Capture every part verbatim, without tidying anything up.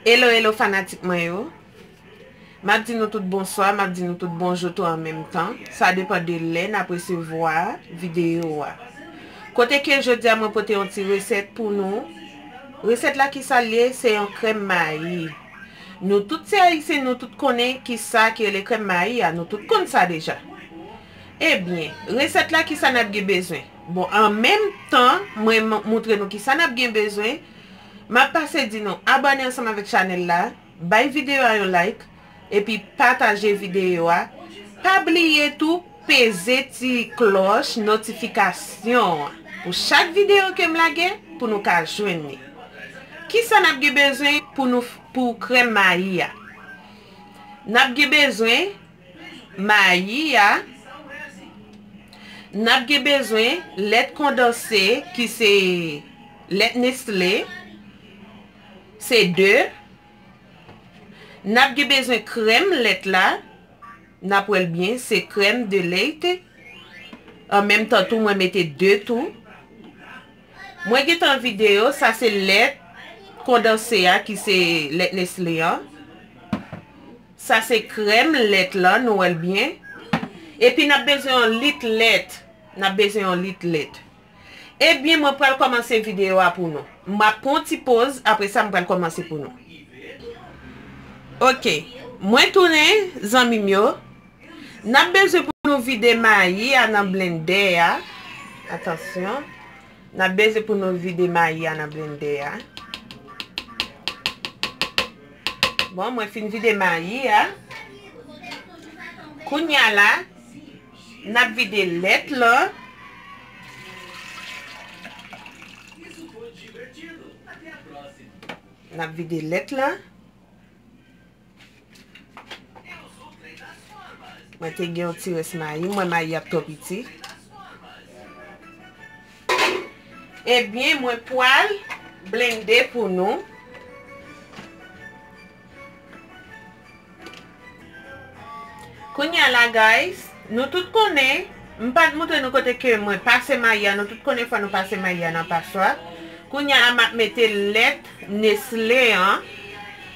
Hello, hello fanatik mwen yo. M ap di nou tout bonswa, m ap di nou tout bonjou tou an menm tan. Sa depann de lè n ap resevwa videyo a. Kote ke jodi a mwen pote yon ti resèt pou nou. Resèt la kisa l ye? Se yon krèm mayi. Nou tout se Ayisyen, nou tout konnen kisa ki rele krèm mayi a, nou tout konn sa deja. Ebyen, resèt la kisa n ap gen bezwen? Bon, an menm tan, mwen m- moutre nou kisa n ap gen bezwen, m ap pase di nou abòne ansanm avèk chanèl la, bay videyo a yon like, epi pataje videyo a. Pa bliye tou peze ti klòch notifikasyon an. Pou chak videyo ke m lage, pou nou ka jwenn li. Kisa n ap gen bezwen pou nou f- pou krèm mayi a? N ap gen bezwen mayi a, n ap gen bezwen lèt kondanse ki se lèt Nestlé, se de. N ap gen bezwen krèm lèt la, n ap wè l byen, se crème de leite. An menm tan tou, mwen mete de tou. Mwen gentan vide yo, sa se lèt kondanse a ki se lèt Nestlé an. Sa se krèm lèt lan, nou wè l byen. Epi n ap bezwen yon lit lèt. N ap bezwen yon lit lèt. Ebyen, mwen pral kòmanse videyo a pou nou. M ap pran yon ti poz, apre sa m pral kòmanse pou nou. Ok, mwen tounen, zanmi m yo. N ap bezwen pou nou vide mayi a nan blendè a. Atansyon. N ap bezwen pou nou vide mayi a nan blendè a. Bon, mwen fin vide mayi a. Kounye a la, n ap vide lèt lan. N ap vide lèt lan. Mwen te gen yon ti rès mayi, mwen mayi ap twò piti. Ebyen, mwen pral blende pou nou. Kounye a la, guys, nou tout konnen, m pa t montre nou kote ke mwen pase mayi a, nou tout konnen fò nou pase mayi a nan paswa. Kounye a la, m ap mete lèt Nestlé an.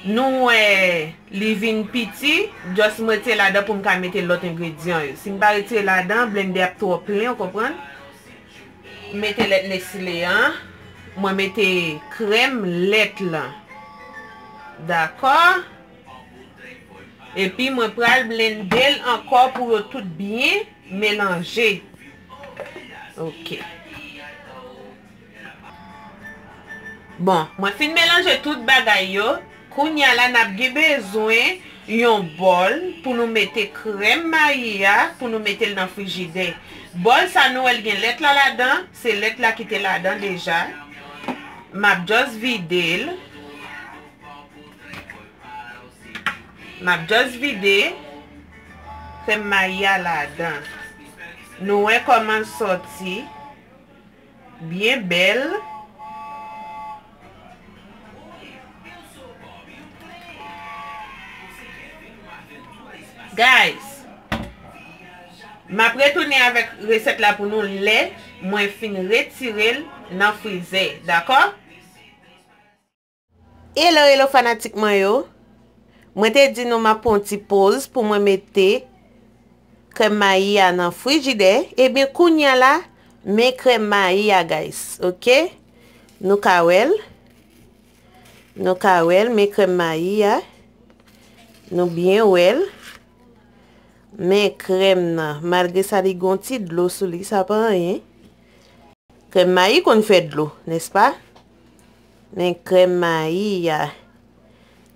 Nou wè li vin piti, just m retire ladan pou m ka mete lòt engredyan yo. Si m pa retire ladan, blendè ap twò plen, ou konprann? M mete lèt Nestlé an, mwen mete krèm lèt lan. Dakò? Epi mwen pral blende l ankò pou yo tout byen melanje. Ok. Bon, mwen fin melanje tout bagay yo. Kounye a la, n ap gen bezwen yon bòl pou nou mete krèm mayi a, pou nou mete l nan frijidè. Bòl sa nou wè l gen lèt la ladan, se lèt la ki te ladan deja. M ap just vide l. M ap just vide krèm mayi a ladan. Nou wè kòman l sòti. Byen bèl. Guys, m ap retounen avèk resèt la pou nou lè mwen fin retire l nan frizè, dakò? Hello, hello fanatik mwen yo. Mwen te di nou m ap pran yon ti poz pou mwen mete krèm mayi a nan frijidè. Ebyen, kounye a la, men krèm mayi a, guys. Ok? Nou ka wè l. Nou ka wè l, men krèm mayi a. Nou byen wè l. Men krèm nan. Malgre sa, li gon ti dlo sou li, sa pa anyen. Krèm mayi konn fè dlo, nèspa? Men krèm mayi a.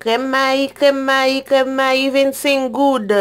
Krèm mayi, krèm mayi, krèm mayi, vennsenk goud.